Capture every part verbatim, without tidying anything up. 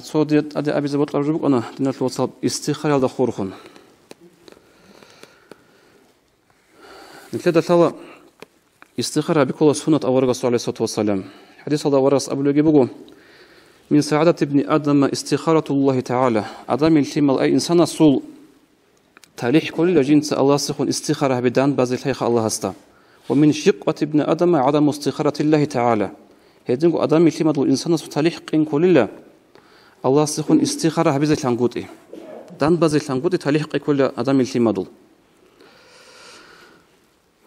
Цо дие тӀаде абизе бокьараб жо букӀана, диналъул вацал, истихараялда хурхун. Нилъеда лъала, истихара гьаби ккола суннат аварагасул, гӀалайгьиссалату вассалам. ХӀадисалда аварагас абулебги буго: «Мин сагӀадати ибни Адама истихаратуллагьи тагӀала». Адамил лъимал, ай инсанасул, талихӀ кколила жинца Аллагьасехун истихара гьабе, дан базе лъайха Аллагьасда. «Ва мин шикъвати ибни Адама гӀадаму истихаратиллагьи тагӀала». Гьединго адамил лъимадул инсанасул талихӀ къин кколила Аллагьасехун истихара гьабизе лъангутӀи. Дан базе лъангутӀи талихӀ къин кколила адамил лъимадул.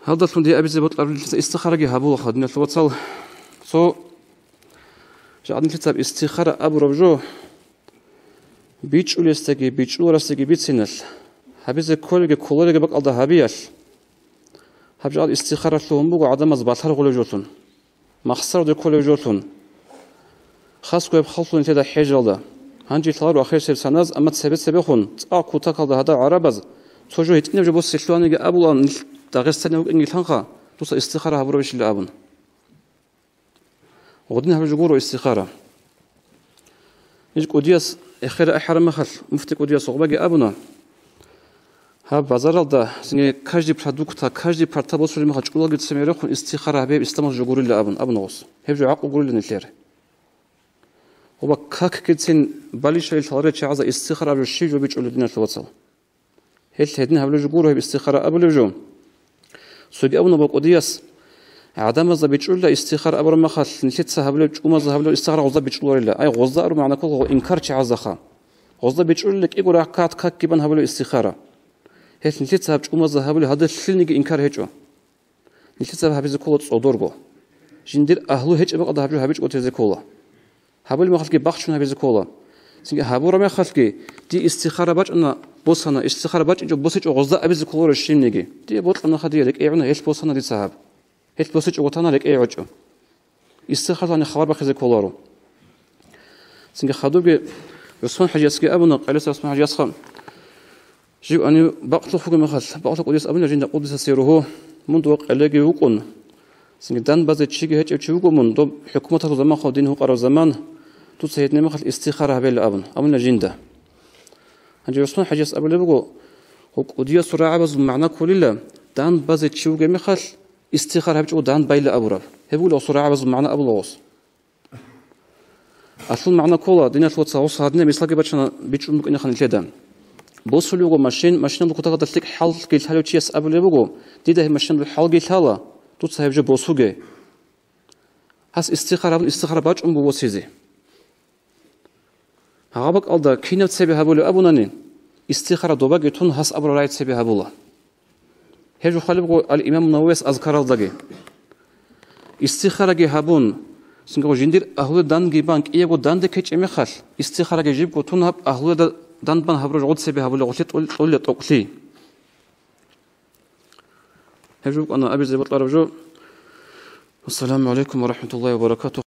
Гьалдалъун дие абизе бокьараб, нилъеца истихараги гьабулаха, диналъул вацал. Цо жагӀад нилъеца гьаб истихара абураб жо, бичӀчӀулесдаги бичӀчӀуларесдаги бициналъ, гьабизе кколеги кколареги бакӀалда гьабиялъ. Гьаб жагӀад истихара лъугьун буго гӀадамаз балъаргъулев жолъун, махсараде кколев жолъун. Хасго гьеб халлъун нилъеда хӀежалда. Гьанже лъаларо ахирисеб саназ, амма цебе-цебехун, цӀакъ кутакалда гьадал гӀарабаз, цо жо гьитӀинаб жо босе лъугьаниги абулаан, нилъ Дагъистаналда вукӀинги лъанха, дуца истихара гьабурабищила абун. Гъодин гьаб жо гуро истихара. Иш кӀудияс эхера ахӀараб мехалъ, муфти кӀудияс гъобаги абуна: «Гьаб базаралда, цинги каждый продукта, каждый парта босулеб мехалъ чӀулалги цеме рехун истихара гьабе исламалъ жо гурила», — абун, абуна гъос. Гьеб жо гӀакълу гурила нилъер. Ва какгицин балищали лъаларел чагӀазда истихара аб жо щиб жо бичӀчӀулеб, диналъул вацал? Гьел гьедин гьабулеб жо гуро гьеб истихара абулеб жо. Цоги абуна гъо кӀудияс: «ГӀадамазда бичӀчӀулила истихара абураб мехалъ, нилъеца гьабулеб, чӀумазда гьабулеб истихара гъозда бичӀчӀуларила». Ай, гъозда абураб магӀна ккола гъо инкар чагӀаздаха. Гъозда бичӀчӀулила кӀиго ракагӀат как гибан гьабулеб истихара. Гьелъ нилъеца гьаб чӀумазда гьабулеб гьадалъилниги инкар гьечӀо. Нилъеца гьабизе ккола цӀодорго. Жиндир агьлу гьечӀеб мехалда гьаб жо гьабичӀого тезе ккола. Гьабулеб мехалъги бахчун гьабизе ккола. Цинги гьабураб мехалъги, дие истихара бачӀана, босана, истихара бачӀинчӀо босичӀого гъозда абизе кколаро щибниги. Дие бокьанаха, дие рекӀее гӀуна, гьелъ босана дица гьаб. Гьелъ босичӀого тана, рекӀее гӀочӀо. Истихаралъани хабар бахъизе кколаро. Цинги хадубги ГӀусман ХӀажиясги абуна, къелеса ГӀусман ХӀажиясха: «Жив гьанив бакълъухъ вугеб мехалъ, бакълъа кӀудияс абуна жинда къуддиса сирругьу: мун дова къелеги вукӀун, цинги дан базе чиги гьечӀев чи вуго мун, доб хӀукуматалъул заман хъо, дин гьукъараб заман, дуца гьединаб мехалъ истихара гьабейила», — абун, абуна жинда. Гьанже ГӀусман ХӀажияс абулеб буго: «Гьеб кӀудиясул рагӀабазул магӀна кколила, дан базе чи вугеб мехалъ, истихара гьабичӀого дан байила абураб». Гьеб буго гъосул рагӀабазул магӀна абула гъос. Аслул магӀна ккола, диналъул вацал, гъос гьадинаб мисалги бачана бичӀчӀун букӀинаха нилъеда. Босулев вуго машин, машиналда кутакалда лъикӀ хӀалги лъалев чияс абулеб буго: «Дида гьеб машиналда хӀалги лъала, дуца гьеб жо босуге». Гьас истихара гьабун, истихара бачӀун буго босизе. Гьаб бакӀалда кинаб цебе гьабулеб абунани, истихара добаги тун гьас абураб рагӀи цебе гьабула. Гьеб жо хъвалеб буго ал-Имам Нававияс Азкаралдаги. Истихараги гьабун, цинги жиндир агьлуялда данги бан, кӀиябго данде ккечӀеб мехалъ, истихараги жибго тун гьаб агьлуялда дан бан гьабураб жо гъуцебе гьабулеб гъолъи тӀул-, тӀолила тӀокӀлъи. Гьеб жо букӀана абизе бокьараб жо. Ассаламу гӀалайкум ва рахӀматуллагьи ва баракатугь.